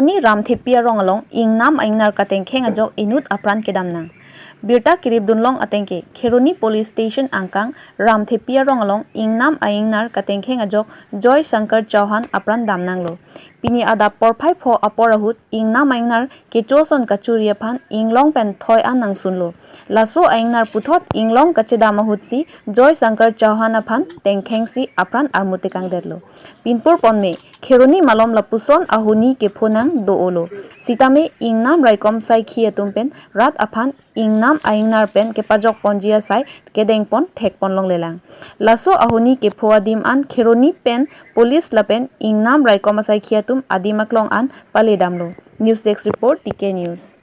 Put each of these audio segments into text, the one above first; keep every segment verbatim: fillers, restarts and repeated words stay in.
Ni Ramthepi arong along ingnam a-ingnar katengkheng ajok inut apran kedamnang. Birta kirip dunlong atengke, Kheroni Police Station angkang Ramthepi arong along ingnam a-ingnar katengkheng ajok Joy Shankar Chauhan apran damnanglo. Pini adap porphai pho apor ahut ingnam a-ingnar kecho ason kachuri aphan inglong pen thoi an nangsunlo. Laso a-ingnar puthot inglong kachedam ahutsi Joy Shankar Chauhan aphan tengkhengsi apran armu tekangdetlo. Pinpur ponme, Kheroni malom lapuson ahoni kepho nang do-olo. Sitame ingnam raikom saikhi atum pen rat aphan ingnam a-ingnar pen kepajok ponji asai kedeng pon thek pon longlelang. Laso ahoni kepho adim an Kheroni pen police lapen ingnam raikom asaikhi atum adim aklong an pale damlo. News Desk Report, T K News.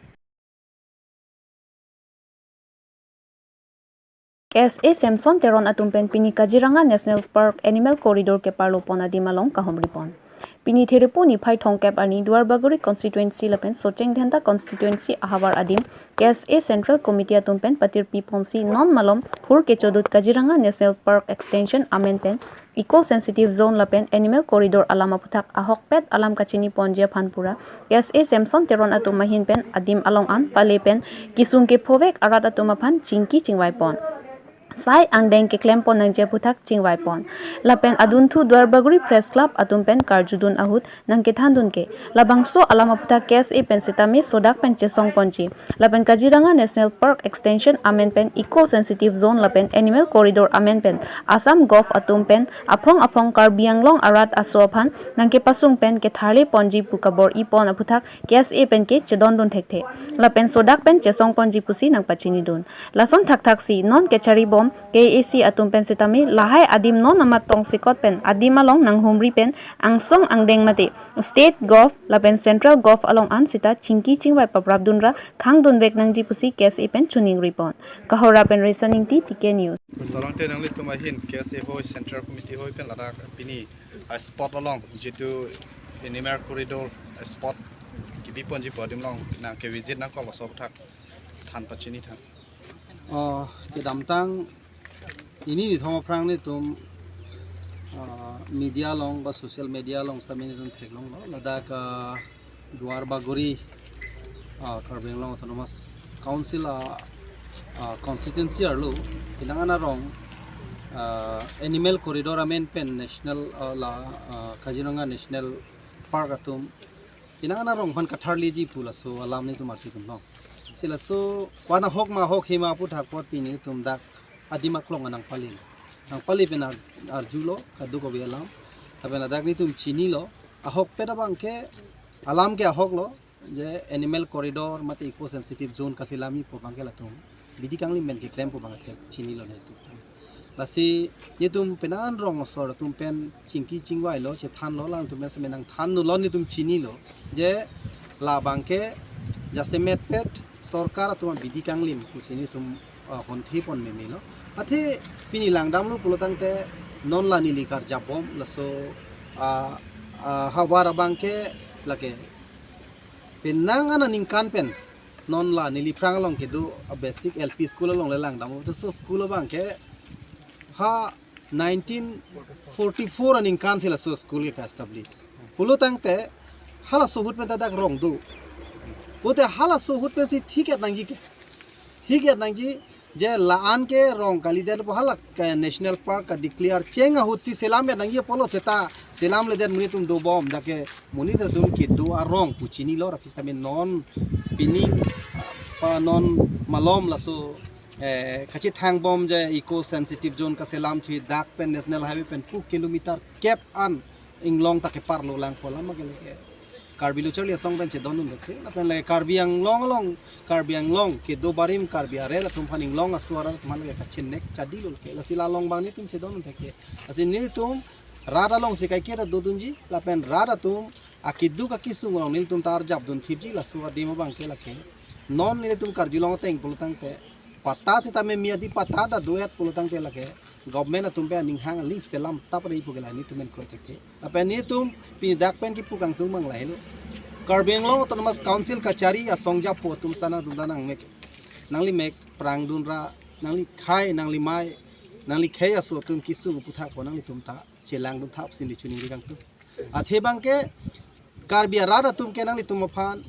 K S A Samson Teron atum pen pini Kaziranga National Park Animal Corridor keparlo pon adim along kahumri pon. Pini Therepo niphai thomkep arni Duarbagori constituency lapen Socheng Dhenta constituency ahavar adim K S A Central Committee atum pen patirpi ponsi non malom hur kechodut Kaziranga National Park Extension amen pen Eco Sensitive Zone lapen Animal Corridor alam aphuthak ahokpet alam kachini ponji aphan pura K S A Samson Teron atum ahin pen adim along an pale pen kisung kephovek arat atum aphan chingki chingvai pon. Sai angdeng keklem pon nangji aphuthak chingvai pon. Lapen adunthu Duarbagori Press Club atum pen karjudun ahut nangkethan dunke, labangso alam aphuthak K S A pen sitame sodak pen chesong ponji. Lapen Kaziranga National Park Extension amen pen Eco Sensitive Zone lapen Animal Corridor amen pen Assam Gov atum pen aphong aphong Karbi Anglong arat aso aphan nangkepasung pen ketharle ponji pu kabor-i pon aphuthak K S A pen ke chedondun thekthe. Lapen sodak pen chesong ponji pusi nangpachinidun. Lason thakthaksi non kechari bom K A C atum pen sitame lahai adim non amat tongsekot pen adim along nanghumri pen angsong angdeng mate State Gov lapen Central Gov along an sita chingki chingvai paprapdun ra khangdunvek nangji pusi K S A pen choningri pon. Kohora pen Reson Ingti, T K News. Tolongte nanglitum ahin K S A hoi Central Committee hoi pen ladak pini a spot along jitu Animal Corridor a spot kebi ponji pu adim along nangkevisit nangkok laso aphuthak than pachini than. Oh, kedamtang ini ni thom aphrang netum, ah, media along ba social media along sitame netum theklonglo. Ladak, ah, Duarbagori, ah, Karbi Anglong Autonomous Council, ah, ah, constituency arlo, pinangan arong, ah, Animal Corridor amen pen National, ah, la, ah, Kaziranga National Park atum pinangan arong aphan katharleji pu laso alam netum arjudunlo. Si laso kwana ahok ma ahok hima aphuthak apot pini netum dak adim aklong nangpale. Nangpale pen ar-, arjulo kadokave alam. Lapen ladak netum chinilo. Ahokpet abang ke alam ke ahoklo. Je Animal Corridor mate Eco Sensitive Zone kaselamji pu abang ke latum bidi kanglim pen keklem pu abang athe chinilo netum. Lasi netum penang rong asor atum pen chingki chingvailo, chethanlo, alangtum pen sitame nangthandunlo, netum chinilo. Je labang ke jasemet pet sorkar atum abidi kanglim pusi netum, ah, honthe pon memelo. Athe pini langdamlo pulo tangte non la neli karjap bom laso, ah, ah, havar abang ke lake penang aningkan pen non la neliphrang along kedo a basic L P school along le langdamlo, laso school abang ke ha nineteen forty-four aningkan si laso school ke ka-establish. Pulo tangte halaso ahut pen ta dak rong do. Pute halaso ahut pensi thik-et nangji ke. Thik-et nangji je la-an ke rong kalidet pu hala ke National Park kadeclare cheng ahutsi selam-et nangji apotlo seta selamledet monit atum dobom dak ke monit atum kedo arong pu chinilo ra pistame non pini pa non malom laso eh, kachethang bom je Eco Sensitive Zone kaselam thuji dak pen National Highway pen pu kilometer kep an inglong ta keparlo lang pu alam ke lake Karbi Lo Charli Asong pen chedondun thekthe, lapen lake Karbi Anglong along, Karbi Anglong kedo barim Karbi arel atum aphan inglong aso arat atum aphan lake kachenek chadilo lake, lasi la along abang netum chedondun thekthe. Lasi netum rat alongsi kaiketa dodunji, lapen rat atum akeduk akesung along nelitum ta arjapdun thipji, laso adim abang ke lake non nelitum karjulong ateng pulo tangte patta sitame mi adi patta ta do-et pulo tangte lake government atum pen aning hang aling selam tap ri pu ke la netum pen kroi thekthe. Lapen netum pini dak pen kipu kangtung abang lahelo. Karbi Anglong Autonomous Council kachari asong japo atum sitame netum ta nangmek, nanglimek prangdun ra, nanglikhei, nanglimai, nanglikhei aso atum kesung aphuthak pu nanglitum ta chelangdun thap si neli choningri kangtung. Athe abang ke Karbi arat atum ke nanglitum aphan,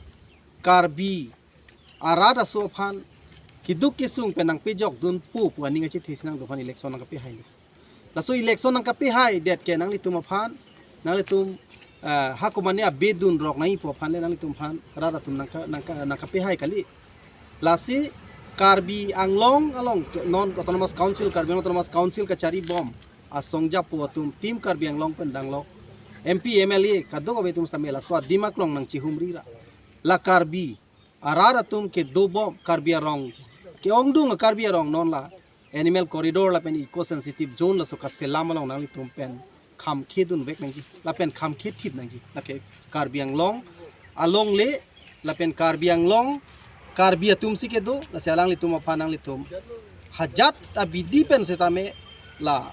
Karbi arat aso aphan keduk kesung pen nangpejokdunpo pu aning achethe si nangtumphan election nangkapehai. Laso election nangkapehaidet ke nanglitum aphan, nanglitum, eh, ha komane abedun rok nangjipo aphan le nanglitum aphan rat atum nangka, nangka, nangkapehai kali. Lasi Karbi Anglong along ke non Autonomous Council, Karbi Anglong Autonomous Council kacharibom asong japo atum, Team Karbi Anglong pen danglok, M P, M L A kadokave atum sitame laso adim aklong nangchihumri ra. La Karbi arat atum kedobom, Karbi arong ke-ongdung Karbi arong non la animal corridor lapen eco sensitive zone laso kaselam along nanglitum pen kham khedunvek nangji lapen kham khethip nangji. Lake Karbi Anglong alongle lapen Karbi Anglong Karbi atum si kedo, lasi alanglitum aphan nanglitum hajat abidi pen sitame la,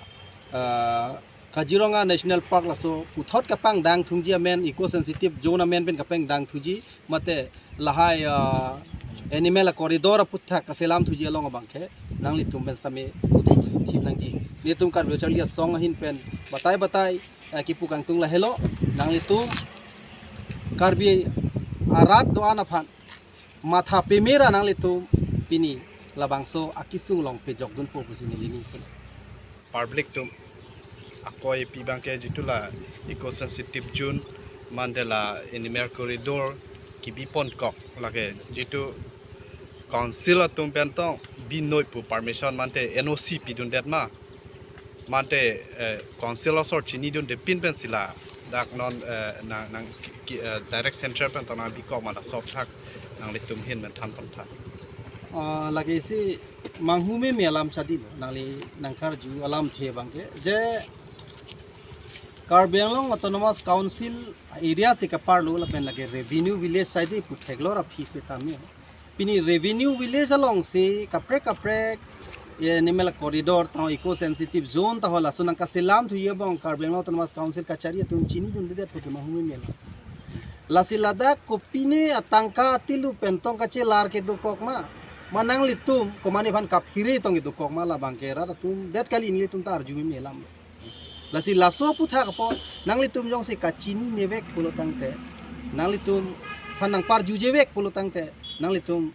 eh, Kaziranga National Park laso puthot kapangdang thungji amen, eco sensitive zone amen pen kapangdang thungji, mate lahai, ah, animal corridor aputhak kaselam thuji along abangke nanglitum pen sitame puthip nangji. Nelitum Karbi Lo Charli Asong ahin pen batai batai, eh, kipu kangtung lahelo, nanglitum Karbi arat do-an aphan matha peme ra nanglitum pini labangso akesung along pejokdunpo pusi neli ning pen. Public atum akoi pi abangke jitu la eco sensitive zone mante la animal corridor kebiponkok, lake jitu council atum pen tong binoi pu permission mante N O C pidundet ma, mante, eh, council asor chinidunde pin pensi ladak non, eh, nang, nang ki, ki, eh, direct central pen tong nangbikok ma, laso aputhak nanglitum ahin pen than pon tha. Ah, lake isi manghu meme alam chadilo, nangli nangkarju alamthe abangke, je Karbi Anglong Autonomous Council area si kaparlo lapen lake revenue village side pu theklong aphi sitame, pini revenue village alongsi kaprek kaprek, ye animal corridor taho, eco sensitive zone taho, laso nangkaselam thuji abang Karbi Anglong Autonomous Council kachari atum chinidundedet puke manghu meme alam. Lasi ladak kopine atangka atilu pen tong kachelar kedokok ma, ma nanglitum komane aphan kaphere tong kedokok ma, labangke rat atum det kali, nelitum ta arju meme alam. Lasi laso aputhak apot nanglitum jongsi kachininevek pulo tangte, nanglitum aphan nangparjujevek pulo tangte, nanglitum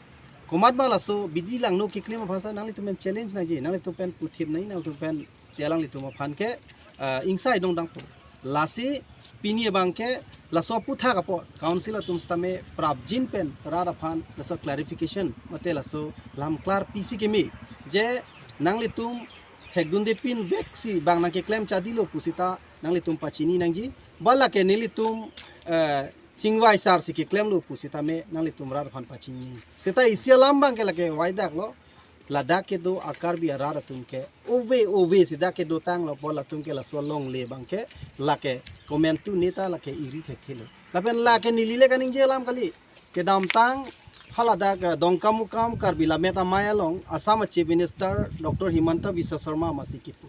komat ma laso bidi langno keklem aphan sa nanglitum pen challenge nangji, nanglitum pen puthip nangji, nanglitum pen si alanglitum aphan ke, ah, ingsai dongdangpo. Lasi pini abangke laso aputhak apot council atum sitame prapjin pen rat aphan laso clarification mate laso lamklar pisi keme, je nanglitum thekdunde pinvek si bang nangkeklem chadilo pusita nanglitum pachini nangji. Ba lake nelitum, eh, chingvai sar si keklemlo pusitame nanglitum rat aphan pachini. Seta isi alam abangke lake vaidaklo, ladak kedo a-Karbi arat atum ke ove ove si dak kedotanglo, apot latum ke laso longle abangke lake komantu neta lake iri thekthelo. Lapen lake neli le kaningje alam kali. Kedamtang haladak, eh, Dongkamukam Karbi Lammet Amei along Assam a-Chief Minister Doctor Himanta Biswa Sarma amatsi kipu,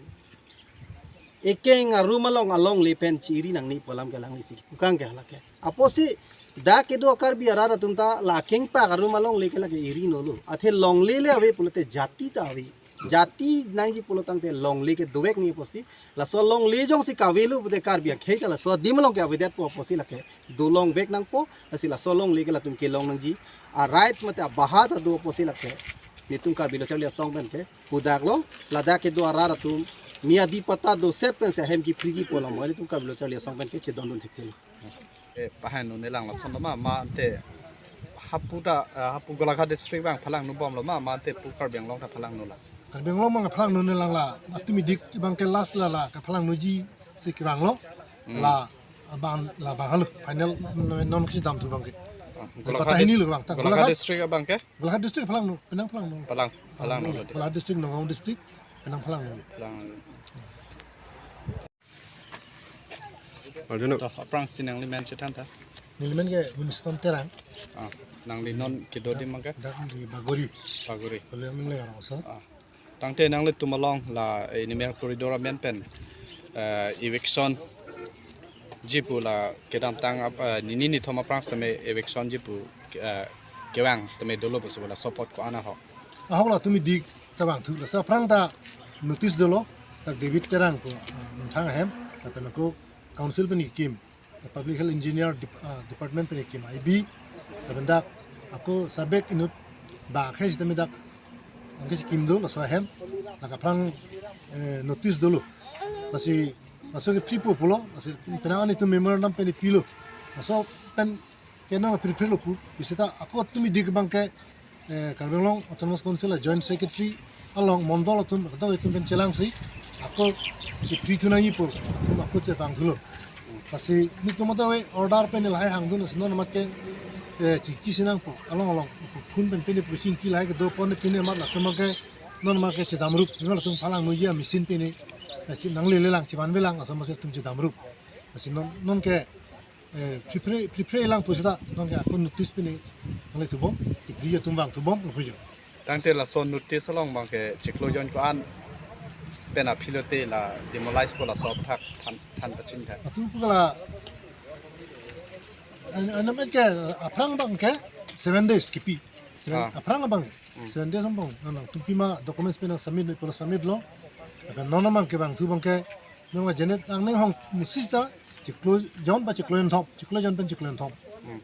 ekeng arum along alongle pen chi-iri nangne pu alam ke alanglisi kipu kang ke halake. Apotsi dak kedo Karbi arat atum ta la kengpak arum alongle ke lake iri nolo. Athe longle le ave pulote jati ta ave. Jati nangji pulo tangte longle ke dovek nangji apotsi. Laso longle jongsi kavelo pute Karbi akhei ta laso adim along ke avedetpo apotsi lake dolongvek nangpo. Lasi laso longle ke latum kelong nangji a-rights mate abaha ta do apotsi lake nelitum Karbi Lo Charli Asong pen ke pudaklo, ladak kedo arat atum mi adi patta doset pensi ahem kephriji pu alam nelitum Karbi Lo Charli Asong pen ke chedondun thekthelo. Eh, pahai nune lang lason lo ma, mante hapu ta, eh, hapu Golaghat district abang phalangnubomlo ma, mante pu Karbi Anglong ta phalangnu la. Karbi Anglong abang phalangnune lang la, atumi dik abangke last la la kaphalangnuji si kevanglo. Hmm. La abang, labang halo final non kesi dam thu abangke. Ah, Golaghat patah ini dis-, lo abang, ta Golaghat Golaghat, district abangke? Golaghat district phalangnu, penang phalangnu. Phalang, phalangnu. Phalangnu, berarti. Golaghat district, Nagaon district, penang phalangnu. Phalangnu. Arjuno. To, aphrangsi nangli men chethan tha. Neli men ke Winston Terang. Ah, nangli non kedo adim abangke? Dak di Bagori. Bagori. Kalian men le orang sa. Ah. Tangte nanglitum along la, eh, animal corridor amen pen, eh, eviction ji pu la kedamtang ap-, eh, nini nithom aphrang sitame eviction ji pu, eh, kevang sitame dolo pusi pu laso apot ko-an ahok? Ahok la tumi dik kevang thu, laso aphrang ta notice dolo, dak David Terang pu, eh, Mungthang ahem, lapen ako council pen kekim, Public Health Engineer Dep- ah, Department pen kim I B, lapen dak ako SABEC inut ba khei sitame dak angke si kim do laso ahem, lake aphrang eh, notice dolo. Lasi laso ke free po pulo, lasi penang ani tu memorandum pen pilo. Laso pen ke non free free lo pu, isi ta ako tumi dik bangke eh, Karbi Anglong Autonomous Council a Joint Secretary along mondol atum kadokave atum pen chelangsi ako si free thu nangji pu atum ako chevang thulo. Lasi nitum ta we order pen lahai hangdun si non mat ke eh, chingki sinang po along along phun pen pen chingki lahai kedo pon pen mat latum ke non mat ke chedam rup non latum phalang nuji a machine pen si nangle lelang chiman velang asam masir tum chedam rup. Lasi non non ke eh, free free free free lang pu sita non ke ako notice pen nangle thubom, free atum vang thubom lo pujo. Tangte laso notice along bangke chiklo jon ko-an pen aphi lote la demolish po laso aputhak than than pachini tha. Atum pu kala an- anam ke aphrang bangke seven days kipi. Seven, Ah. Aphrang bangke seven days bang. Nang tumpi ma documents pen submit lo, ipolo submit lo. Lapen non bangke vang thu bangke nang jenet ang neng hong musis ta chiklo jon ba chiklo thom, chiklo jon pen chiklo thom. Hmm.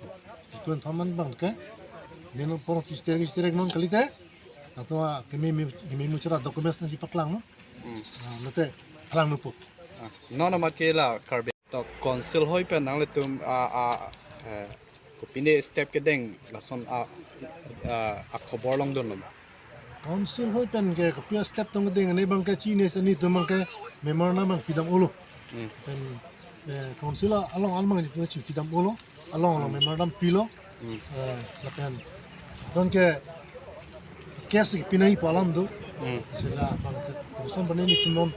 Chiklo thom man bangke neno porong chisterek chisterek non kalite. Nang to kemi mi kemi muchara documents nangji paklang no. Hmm. Ah, lote phalang nupo. Ah, non amat ke la Karbi to council hoi pen nanglitum a a eh, kopine step kedeng lason a a, a khobor longdunlo. Council hoi pen ke kopi step tong kedeng ne bangke chini seni tum bangke memorandum bang pidam olo. Hmm. Pen eh, council along almang ni tum chi pidam olo. Along along memorandum pilo. Hmm. Eh, lapen don ke case ke pinai po alam do. Hmm. Sila bangke koson bani nitum non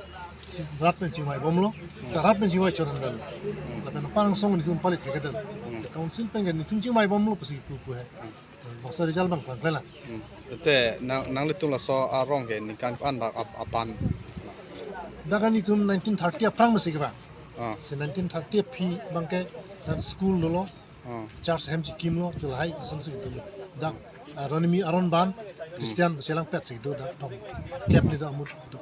si rat pen chingvai bomlo. Ta rat pen chingvai choran dali. Lapen parang song nitum palit ke kedan. Hmm. Council pen ke nitum chingvai bomlo pusi pu pu he. Bangso result bang pangklela. Hmm. Te nang nanglitum laso arong ke ningkan ko-an dak ap- apan. Dak kan nitum nineteen thirty aphrang masi ke bang. Ah. Si nineteen thirty aphi bangke dan school dolo. Ah. Church hem chikim lo, chulahai asan si dolo. Dak ah, Ronimi Aron Ban Christian chelang pet si do dak dong. Kep ni do amut do.